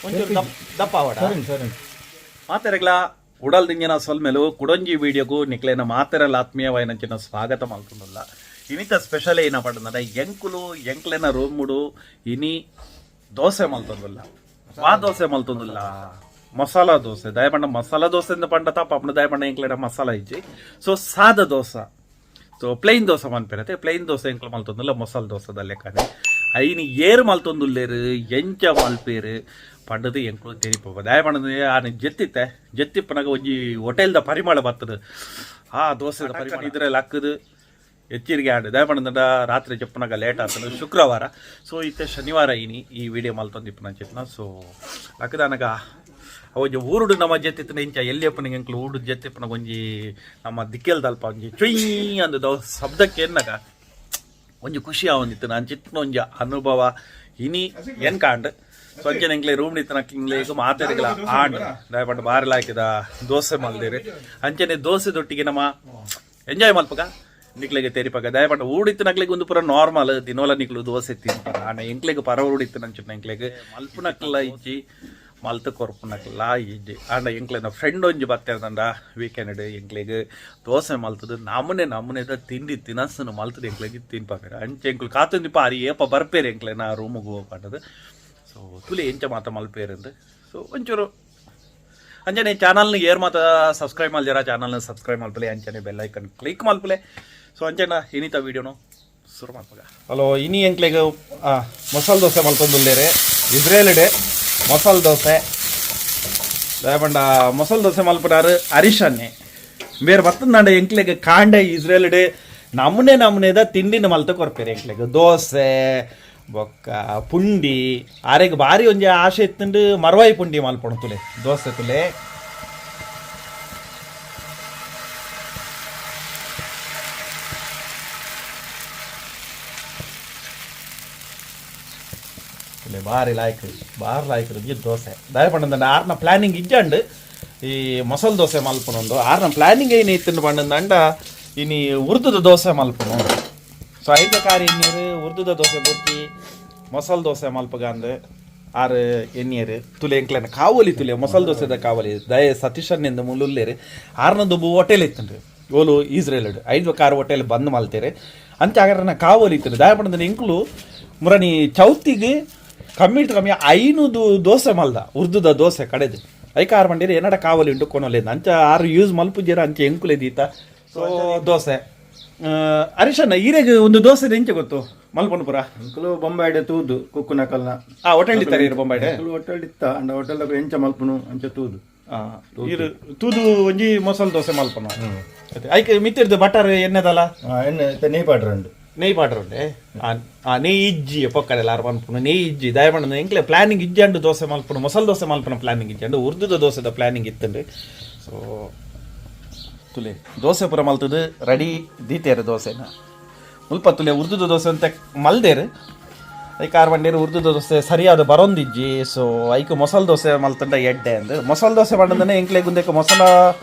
ಒಂಚೂರು ದಪ್ಪ ದಪ್ಪ ಆವಡ. ಸರಿ ಸರಿ. ಮಾತೆರೆಗ್ಲ ಉಡಲ್ ದಿಂಜಿನ ಸೊಲ್ಮೆಲು. ಕುಡೊಂಜಿ ವಿಡಿಯೋಗು ನಿಕ್ಲೆನ ಮಾತೆರಲ್ಲ ಆತ್ಮೀಯವಾಯಿನಂಚಿನ ಸ್ವಾಗತ ಮಲ್ತೊಂದುಲ್ಲ. ಇನಿತ ಸ್ಪೆಷಲ್ ಏನ ಪಂಡಂದ್ರೆ, ಎಂಕುಲು ಎಂಕ್ಲೆನ ರೂಮುಡು ಇನಿ ದೋಸೆ ಮಲ್ತೊಂದುಲ್ಲ. ವಾ ದೋಸೆ ಮಲ್ತೊಂದುಲ್ಲ? ಮಸಾಲಾ ದೋಸೆ. ದಯಪಂಡ ಮಸಾಲಾ ದೋಸೆ ಅಂದ್ ಪಂಡ ತಪ್ಪ. ದಯಪಂಡ ಎಂಕ್ಲೆನ ಮಸಾಲ ಇಜ್ಜಿ. ಸೊ ಸಾದ ದೋಸೆ, ಸೊ plain dosa ಮನ್ಪೆರತೆ. Plain dosa ಎಂಕ್ಲು ಮಲ್ತೊಂದುಲ್ಲ, masala ದೋಸೆದ ಲೆಕ್ಕನೆ. Any ಏರ್ ಮಲ್ತೊಂದುಲ್ಲೇರು, ಎಂಚ ಮಲ್ಪೇರು ಪಂಡದು ಎಂಕ್ಲು ತೆರಿಪೋಪ. ದಯ ಪಂಡದು ಆನೆ ಜೆತ್ತಿತ್ತೆ, ಜೆತ್ತಿಪ್ಪನಾಗ ಒಂಜಿ ಹೋಟೆಲ್ದ ಪರಿಮಳ ಬರ್ತದೆ. ಆ ದೋಸೆದ ಪರಿಮಳ ಇದ್ರಲ್ಲಿ ಹಾಕುದು ಎಚ್ಚರಿಗೆ ಆಂಡ್. ದಯ ಪಂಡಂಡ ರಾತ್ರಿ ಜಪ್ಪನಾಗ ಲೇಟ್ ಆಗ್ತದೆ, ಶುಕ್ರವಾರ. ಸೊ ಇತ್ತೆ ಶನಿವಾರ ಇನಿ ಈ ವಿಡಿಯೋ ಮಲ್ತೊಂದಿಪ್ಪನ ಚಿತ್ನ. ಸೊ ಲಕ್ಕದಾನಗ ಒಂಜಿ ಊರುಡು ನಮ್ಮ ಜೆತ್ತಿತ್ತಿನ ಇಂಚ ಎಲ್ಲಿಯಪ್ಪನಿಗೆ ಎಂಕ್ಲು ಊರು ಜೆತ್ತಿಪ್ಪನ ಒಂಜಿ ನಮ್ಮ ದಿಕ್ಕೆಲ್ದಲ್ಪ ಒಂಜಿ ಚುಯ್ ಅಂದ್ ಶಬ್ದಕ್ಕೆ ಎನ್ನಗ ಒಂಜಿ ಖುಷಿ ಆವೊಂದಿತ್ತು. ನಾನು ಚಿತ್ನ ಒಂಜಿ ಅನುಭವ ಇನಿ ಎನ್ ಕಾಂಡ್. ಸೊ ಅಂಚನೆ ಎಂಕ್ಲೆ ರೂಮ್ ನಿತ್ತನ ಕಿಂಗ್ಲೇಗ್ ಮಾತೆರಿಗಲ ಆಂಡ್. ದಯಪಂಡ ಬಾರಿ ಲಾಯ್ಕಿದ ದೋಸೆ ಮಲ್ದೇರು. ಅಂಚನೆ ದೋಸೆ ದೊಟ್ಟಿಗೆ ನಮ್ಮ ಎಂಜಾಯ್ ಮಲ್ಪಗ, ನಿಕ್ಲೆಗೆ ತೆರಿಪಗ. ದಯಪಂಡ ಊಡಿತ್ತು ನಕ್ಲೆಗ್ ಒಂದು ಪೂರ ನಾರ್ಮಲ್, ದಿನೋಲ ನಿಕ್ಲು ದೋಸೆ ತಿನ್ಪರ. ಆಂಡ ಎಂಕ್ಲೆಗ್ ಪರ ಊಡಿತ್ತು ನಂಚಿನ ಎಂಕ್ಲೆಗ್ ಮಲ್ಪುನಕ್ಲ ಇಜ್ಜಿ, ಮಲ್ತ್ ಕೊರ್ಪುನಕ್ಲ ಇಜ್ಜಿ. ಆಂಡ ಎಂಕ್ಲೆನ ಫ್ರೆಂಡ್ ಒಂಜಿ ಬತ್ತೆರ್ದಂಡ ವೀಕೆಂಡ್ ಎಂಕ್ಲೆಗ್ ದೋಸೆ ಮಲ್ತದು ನಮೂನೆ ನಮೂನೆದ ತಿಂಡಿ ತಿನಸುನು ಮಲ್ತದು ಎಂಕ್ಲೆಗ್ ತಿನ್ಪಾಪೆರ್. ಅಂಚೆ ಎಂಕ್ಲು ಕಾತೊಂದಿಪ್ಪ, ಆರ್ ಏಪ ಬರ್ಪೇರು ಎಂಕ್ಲೆನ ರೂಮುಗು ಪಂಡದು. ಸೊ ತುಲಿ ಎಂಚ ಮಾತ ಮಲ್ಪೇರಂದು. ಸೊ ಒಂಚೂರು ಅಂಚನೆ ಚಾನಲ್ನ ಏರ್ ಮಾತ ಸಬ್ಸ್ಕ್ರೈಬ್ ಮಲ್ದಿರ, ಚಾನಲ್ನ ಸಬ್ಸ್ಕ್ರೈಬ್ ಮಲ್ಪಲೆ. ಅಂಚನೆ ಬೆಲ್ ಐಕನ್ ಕ್ಲಿಕ್ ಮಲ್ಪಲೆ. ಸೊ ಅಂಚನ ಇನಿತ ವೀಡಿಯೋನು ಶುರು ಮಲ್ಪಗ. ಹಲೋ, ಇನಿ ಎಂಕ್ಲೆಗ್ ಮಸಾಲೆ ದೋಸೆ ಮಲ್ತೊಂದುಲ್ಲೇರೆ. ಇಸ್ರೇಲ್ ಮಸಾಲೆ ದೋಸೆ. ದಯಪಂಡ ಮಸಾಲೆ ದೋಸೆ ಮಲ್ಪನಾರು ಹರೀಶನ್ನೆ. ಬೇರೆ ಬತ್ತಂದಾಂಡ ಎಂಕ್ಲೆಗ್ ಕಾಂಡೆ ಇಸ್ರೇಲ್ ನಮೂನೆ ನಮೂನೆದ ತಿಂಡಿನ ಮಲ್ತ ಕೊರ್ಪೇರು ಎಂಕ್ಲೆಗ್. ದೋಸೆ ಬೊಕ್ಕ ಪುಂಡಿ. ಆರೆಗ್ ಬಾರಿ ಒಂಜಿ ಆಶೆ ಇತ್ತುಂಡು ಮರವಾಯಿ ಪುಂಡಿ ಮಲ್ಪೊಣು. ತುಲೆ ದೋಸೆ ತುಲೆ. ತುಲೆ ಬಾರಿ ಲಾಯ್ಕ್, ಬಾರಿ ಲಾಯ್ಕ್ ರುಜಿ ದೋಸೆ. ದಯಪಂಡ ಆರ್ನ ಪ್ಲಾನಿಂಗ್ ಇಜ್ಜಂಡು ಈ ಮಸಾಲೆ ದೋಸೆ ಮಲ್ಪನೊಂದು. ಆರ್ನ ಪ್ಲಾನಿಂಗ್ ಏನು ಇತ್ತುಂಡು ಪಂಡಂದಂಡ, ಇನಿ ಉರ್ದುದ ದೋಸೆ ಮಲ್ಪನು. ಸೊ ಐದ ಕಾರಿ ಎಣ್ಣೀರು ಉರ್ದುದ ದೋಸೆ ಬುರ್ಕಿ, ಮಸಾಲೆ ದೋಸೆ ಮಲ್ಪಗಂದು ಆರು ಎಣ್ಣೀರು. ತುಲೆ ಎಂಕ್ಲೆನ ಕಾವಲಿ ತುಲೆ, ಮಸಾಲೆ ದೋಸೆದ ಕಾವಲಿ. ದಯ ಸತೀಶನ್ನಿಂದ ಮುಲ್ಲುಲ್ಲೇರು. ಆರ್ನ ದುಂಬು ಹೋಟೆಲ್ ಇತ್ತುಂಡು ಓಲು ಇಸ್ರೇಲ್. ಐದು ಕಾರ್ ಹೋಟೆಲ್ ಬಂದ್ ಮಲ್ತೇರೆ. ಅಂಚ ಆಗಾರನ ಕಾವಲಿ ಇತ್ತು. ದಯಪಂಡ ಎಂಕ್ಲು ಮುರಣಿ ಚೌತಿಗೆ ಕಮ್ಮಿ ಕಮ್ಮಿ 500 ದೋಸೆ ಮಲ್ದ, ಉರ್ದುದ ದೋಸೆ ಕಡೆದು. ಐಕ ಆರು ಮಂಡಿರಿ ಏನಡ ಕಾವಲಿ ಉಂಟು ಕೊನೊಲೇನು. ಅಂಚ ಆರು ಯೂಸ್ ಮಲ್ಪುಜೇರ, ಅಂಚ ಎಂಕುಲೆ ದೀತ. ಸೊ ದೋಸೆ ಹರೀಶಣ್ಣ, ಈರೆಗ್ ಒಂದು ದೋಸೆ ಎಂಚ ಗೊತ್ತು ಮಲ್ಪೊಂಡು ಪುರ? ಅಂಕಲು ಬೊಂಬಾಯಿಡೆ ತೂದು ಕುಕ್ಕುನಕಲ್ನ. ಆ ಹೋಟೆಲ್ ಇತ್ತಾರೆ ಇರು ಬೊಂಬಾಯಿಡೆ. ಅಂಕಲು ಹೋಟೆಲ್ ಇತ್ತ ಅಂಡ ಹೋಟೆಲ್ ಎಂಚ ಮಲ್ಪುನು ಅಂಚ ತೂದು. ಇರು ತೂದು ಒಂಜಿ ಮಸಾಲೆ ದೋಸೆ ಮಲ್ಪನು. ಐಕೆ ಮಿತ್ತಿರ್ದು ಬಟರ್ ಎಣ್ಣೆದಲ್ಲ? ಎಣ್ಣೆ ಇತ್ತೆ ನೆಯ್ ಪಾಡ್ರಂಡು. ನೆಯ್ ಪಾಡ್ರುಂಡೆ. ಆ ನೆಯ್ ಇಜ್ಜಿ ಪೊಕ್ಕಡೆಲ್ಲ ಆರು ಮನ್ಪುನು ನೆಯ್ ಇಜ್ಜಿ. ದಯಪಂಡ ಎಂಕ್ಲೆ ಪ್ಲಾನಿಂಗ್ ಇಜ್ಜಂಡು ದೋಸೆ ಮಲ್ಪುನು, ಮಸಾಲೆ ದೋಸೆ ಮಲ್ಪುನ ಪ್ಲಾನಿಂಗ್ ಇಜ್ಜಂಡು, ಉರ್ದುದ ದೋಸೆದ ಪ್ಲಾನಿಂಗ್ ಇತ್ತುಂಡು. ಸೊ ತುಲೆ ದೋಸೆ ಪೂರ ಮಲ್ತದು ರೆಡಿ ದೀತೇರು. ದೋಸೆನ ಮುಲ್ಪ ತುಲೆ, ಉರ್ದುದ ದೋಸೆ ಅಂತ ಮಲ್ದೇರು. ಐಕ್ ಆರು ಬಂಡೇರು ಉರ್ದುದ ದೋಸೆ ಸರಿಯಾದ ಬರೊಂದಿಜ್ಜಿ. ಸೊ ಐಕ್ ಮಸಾಲೆ ದೋಸೆ ಮಲ್ತಂಡ ಎಡ್ಡೆ ಅಂದ್. ಮಸಾಲೆ ದೋಸೆ ಪಂಡಂದನೆ ಎಂಕ್ಲೆ ಗುಂದೆಕ್ ಮಸಾಲ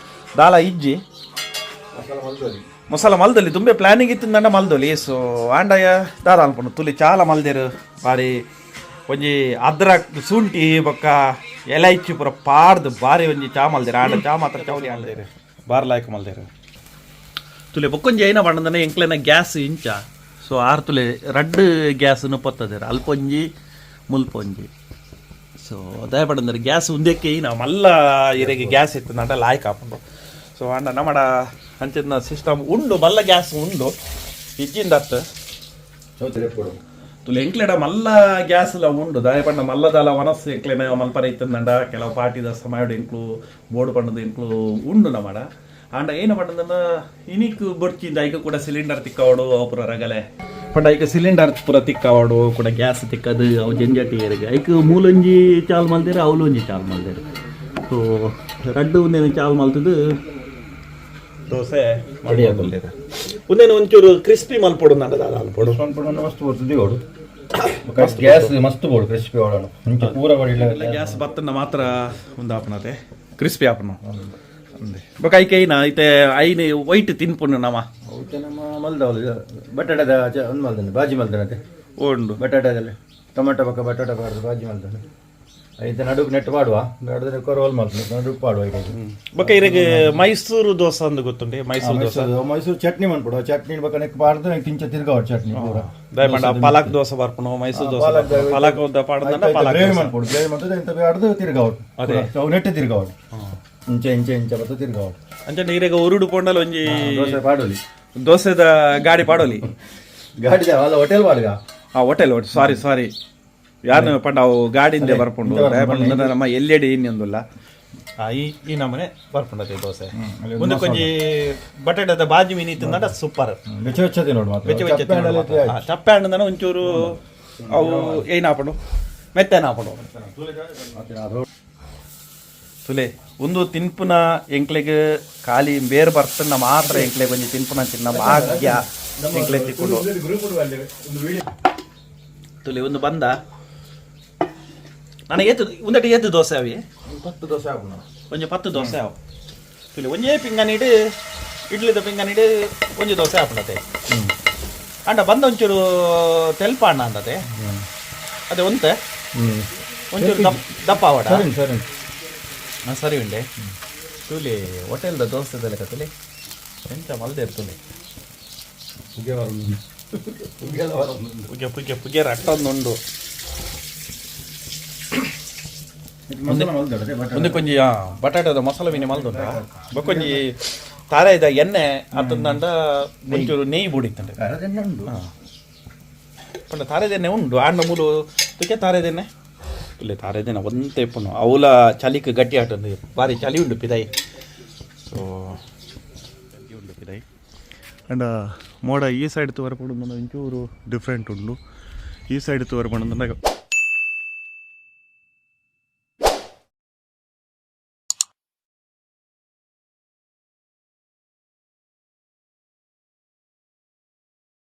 ದಾಲ ಇಜ್ಜಿ. ಮಸಾಲ ಮಲ್ದೊಲಿ, ತುಂಬೆ ಪ್ಲಾನಿಂಗ್ ಇತ್ತಿಂದಂಡ ಮಲ್ದೊಲಿ. ಸೊ ಆಂಡಯ ದಾದ ಅನ್ಪುಂಡು ತುಲಿ ಚಾಲ ಮಲ್ದೇರು. ಬಾರಿ ಒಂಜಿ ಅದ್ರಕ್ ಶುಂಠಿ ಬೊಕ್ಕ ಎಲೈಚಿ ಪೂರ ಪಾಡ್ದು ಬಾರಿ ಒಂಜಿ ಚಾ ಮಲ್ದೇರು. ಆಂಡ ಚಾ ಮಾತ್ರ ಚೌಲಿ ಆಂಡೇರು, ಬಾರ್ ಲಾಯ್ಕ್ ಮಲ್ದೇರು. ತುಲೆ ಬೊಕ್ಕೊಂಜಿ ಐನ ಪಂಡಂದನೆ ಎಂಕ್ಲೆನ ಗ್ಯಾಸ್ ಇಂಚ. ಸೊ ಆರ್ ತುಲೆ ರಡ್ಡ್ ಗ್ಯಾಸ್ನು ಪೊತ್ತದೇರು, ಅಲ್ಪೊಂಜಿ ಮುಲ್ಪೊಂಜಿ. ಸೊ ದಯಪಡಂದ್ರೆ ಗ್ಯಾಸ್ ಉಂದೆಕ್ಕೆ ನಾವು ಮಲ್ಲ ಇರೆಗೆ ಗ್ಯಾಸ್ ಇತ್ತು ನಂಡ ಲಾಯ್ಕ್ ಆಪುಂಡು. ಸೊ ಅಂಡ ನಮ್ಮಡ ಅಂಚಿನ ಸಿಸ್ಟಮ್ ಉಂಡು, ಮಲ್ಲ ಗ್ಯಾಸ್ ಉಂಡು, ಇಜ್ಜಿಂದತ್ತು. ತುಲೆ ಎಂಕ್ಲೆಡ ಮಲ್ಲ ಗ್ಯಾಸ್ ಲ ಉಂಡು. ದಯಪಂಡ ಮಲ್ಲದಾಲ ವನಸ್ ಎಂಕ್ಲೆನ ಮಲ್ಪರ ಇತ್ತಂದಂಡ ಕೆಲವು ಪಾರ್ಟಿದ ಸಮಯಡ್ ಎಂಕ್ಲು ಬೋರ್ಡ್ ಪಂಡದು ಎಂಕ್ಲು ಉಂಡು ನಮ್ಮಡ. ಆಂಡ ಏನು ಪಂಡಂದ ಇನಿಕ್ ಬೊಡ್ಚಿಂದ ಐಕ ಕೂಡ ಸಿಲಿಂಡರ್ ತಿಕ್ಕವಡು, ಅವು ಪೂರ ರಗಲೆ ಪಂಡ. ಐಕ ಸಿಲಿಂಡರ್ ಪೂರ ತಿಕ್ಕವಡು ಕೂಡ ಗ್ಯಾಸ್ ತಿಕ್ಕದು, ಅವು ಜಂಜಾಟಿ ಏರಿಗೆ. ಐಕ್ ಮೂಲೊಂಜಿ ಚಾಲ್ ಮಲ್ದೇರು, ಅವಲೊಂಜಿ ಚಾಲ್ ಮಲ್ದೇರು. ಸೊ ರಡ್ಡು ಒಂದೇನು ಚಾಲ್ ಮಲ್ತದು ದೋಸೆ ಮಾಡಿ. ಒಂದೇನು ಒಂಚೂರು ಕ್ರಿಸ್ಪಿ ಮಲ್ಪೊಡು ನಂಡ ದಾದ ಅಲ್ಪೊಡು. ಮಸ್ತ್ ಬರ್ತದೆ ಬೋಡು, ಗ್ಯಾಸ್ ಮಸ್ತ್ ಬೋಡು, ಕ್ರಿಸ್ಪಿ ಓಡೋಣ ಮುಂಚೆ ಪೂರ ಬಡಿಲ್ಲ. ಗ್ಯಾಸ್ ಬತ್ತನ್ನ ಮಾತ್ರ ಒಂದು ಆಪನತೆ ಕ್ರಿಸ್ಪಿ ಆಪನು ಅಂದೆ. ಬೊಕ ಐಕೆ ಐನ ಐತೆ ಐನ್ ವೈಟ್ ತಿನ್ಪುಂಡು ನಮ. ಅವಕ್ಕೆ ನಮ್ಮ ಮಲ್ದವಲ್ಲ ಬಟಾಟದ ಒಂದು ಮಲ್ದನೆ, ಬಾಜಿ ಮಲ್ದನತೆ. ಉಂಡು. ಬಟಾಟದಲ್ಲಿ ಟೊಮೆಟೊ ಪಕ್ಕ ಬಟಾಟ ಬಾರ್ದು ಬಾಜಿ ಮಲ್ದನೆ. ಐತ ನಡುಕ್ ನೆಟ್ ಪಾಡುವ, ನಡುವೆ ರೋಲ್ ಮಾಡ್ತೀನಿ, ನಡುಕ್ ಪಾಡುವ ಈಗ. ಬೊಕ್ಕ ಇರೆಗ್ ಮೈಸೂರು ದೋಸೆ ಅಂದ್ ಗೊತ್ತುಂಡೆ? ಮೈಸೂರು ದೋಸೆ. ಮೈಸೂರು ಮೈಸೂರು ಚಟ್ನಿ ಮನ್ಪುಡು. ಚಟ್ನಿ ಬೊಕ್ಕ ನೆಕ್ ಪಾಡ್ದು ಇಂಚ ತಿರ್ಗಾವಡು ಚಟ್ನಿ ಪೂರ. ದಯಪಂಡ ಪಾಲಕ್ ದೋಸೆ ಬರ್ಪುನು, ಮೈಸೂರು ದೋಸೆ ಬರ್ಪುನು. ಪಾಲಕ್ ಪಾಡ್ದಂಡ ಪಾಲಕ್ ಗ್ರೇವಿ ದೋಸೆ. ಮನ್ಪುಡು. ಗ್ರೇವಿ ಮಂತುದು ಇಂತ ಪಾಡ್ದು ತಿರ್ಗಾವಡು. ಅವು ನೆಟ್ ತಿರ್ಗಾವಡು, ಇಂಚ ಇಂಚ ಇಂಚ ಬತ್ತ ತಿರ್ಗಾವಡು. ಅಂಚನೆ ಇರೆಗ್ ಉರುಡು ಪೋಂಡಲ ಒಂಜಿ ದೋಸೆ ಪಾಡೋಲಿ. ದೋಸೆದ ಗಾಡಿ ಪಾಡೋಲಿ. ಗಾಡಿ ಅಲ್ಲ, ಹೋಟೆಲ್ ಬಾಡ್ಗ. ಆ ಹೋಟೆಲ್, ಸಾರಿ ಸಾರಿ, ಯಾರು ಪಂಡ ಅವು ಗಾಡಿಂದೆ ಬರ್ಪುಂಡು. ದಯಪಂಡ ನಮ್ಮ ಎಲ್ಲೆಡೆ ಇನ್ನೊಂದುಲ್ಲ ಈ ಈ ನಮನೆ ಬರ್ಪುಂಡತೆ ದೋಸೆ. ಒಂದಕ್ಕೊಂಜಿ ಬಟಾಟದ ಬಾಜಿ ಮೀನು ತಿಂದಂಡ ಸೂಪರ್. ಬೆಚ್ಚ ಬೆಚ್ಚ ತಿನ್ನೋಡು ಮಾತ್ರ. ಬೆಚ್ಚ ಬೆಚ್ಚ. ಚಪ್ಪೆ ಹಂಡಲ ಇತ್ತೆ ಆಯ್ತು. ಚಪ್ಪೆ ಹಣ್ಣು ಒಂಚೂರು ಅವು ಏನಾಪುಂಡು, ಮೆತ್ತೇನಾಪುಂಡು. ತುಲೆ, ಒಂದು ತಿನ್ಪುನ ಎಂಕ್ಲೆಗ್ ಖಾಲಿ ಬೇರ್ ಬರ್ತನ ಮಾತ್ರ. ಎಂಕ್ಲೆಗ್ ಒಂಜಿ ತಿನ್ಪುನ ಚಿನ್ನ ಭಾಗ್ಯ ಎಂಕ್ಲೆಗ್ ತಿಕ್ಕುಂಡು. ತುಲೆ, ಒಂದು ಬಂದ ನನಗೆ ಏತು ಒಂದಟಿ ಏತು ದೋಸೆ ಅವಿ? 10 ದೋಸೆ ಆಪುಂಡು. ಒಂಜಿ 10 ದೋಸೆ ಅವು. ತುಲೆ, ಒಂಜೇ ಪಿಂಗಾಣಿಡ್, ಇಡ್ಲಿದ ಪಿಂಗಾಣಿಡ್ ಒಂಜಿ ದೋಸೆ ಆಪುಂಡತೆ. ಅಂಡ ಬಂದ ಒಂಚೂರು ತೆಲ್ಪ ಅಣ್ಣ ಅಂದತೆ. ಅದೇ ಒಂತೆ ಒಂಚೂರು ದಪ್ಪ ದಪ್ಪ ಆವಡ. ಸರಿ ಸರಿ. ಹಾಂ, ಸರಿ ಉಂಡೆ. ತುಲೆ, ಹೋಟೆಲ್ದ ದೋಸೆದ ಲೆಕ್ಕ. ತುಲೆ, ಎಂತ ಮಲ್ದೇರ್ ತುಲೆ. ಪುಗೆ ಬರೋದು, ಪುಗೆಲ್ಲ ಬರೋದು. ಪುಗೆ ಪುಗೆ ಪುಗೆ ರಟ್ಟೊಂದುಂಡು. ಮಸಾಲ ಮಲ್ದೊಡು, ಅದೇ ಬಟಾಟೆ. ಒಂದು ಕೊಂಜಿ ಬಟಾಟದ ಮಸಾಲ ಮೀನು ಮಲ್ದುಂಡ. ಬೊಕ್ಕೊಂಜಿ ತಾರಾಯಿದ ಎಣ್ಣೆ ಅತ್ತಂದಂಡ ಒಂಚೂರು ನೆಯ್ಯಿ ಬುಡಿತ್ತಂಡೆ. ಖಾರದೆಣ್ಣೆ ಉಂಡು. ಪಂಡ ತಾರೆದ ಎಣ್ಣೆ ಉಂಡು ಆಂಡ ಮೂಲು ತುಕೆ ತಾರೆದ ಎಣ್ಣೆ ಇಲ್ಲ. ತಾರೆದ ಎಣ್ಣೆ ಒಂತೆ ಇಪ್ಪುನು. ಅವಲ ಚಲಿಕ್ ಗಟ್ಟಿ ಆಟುಂಡು. ಬಾರಿ ಚಲಿ ಉಂಡು ಪಿದಾಯಿ. ಸೊ ಗಟ್ಟಿ ಉಂಡು ಪಿದಾಯಿ. ಅಂಡ್ ಮೋಡ ಈ ಸೈಡ್ ತೂವರೆ ಪೋಡು ಒಂಚೂರು ಡಿಫ್ರೆಂಟ್ ಉಂಡು. ಈ ಸೈಡ್ ತೂವರೆ ಪಂಡ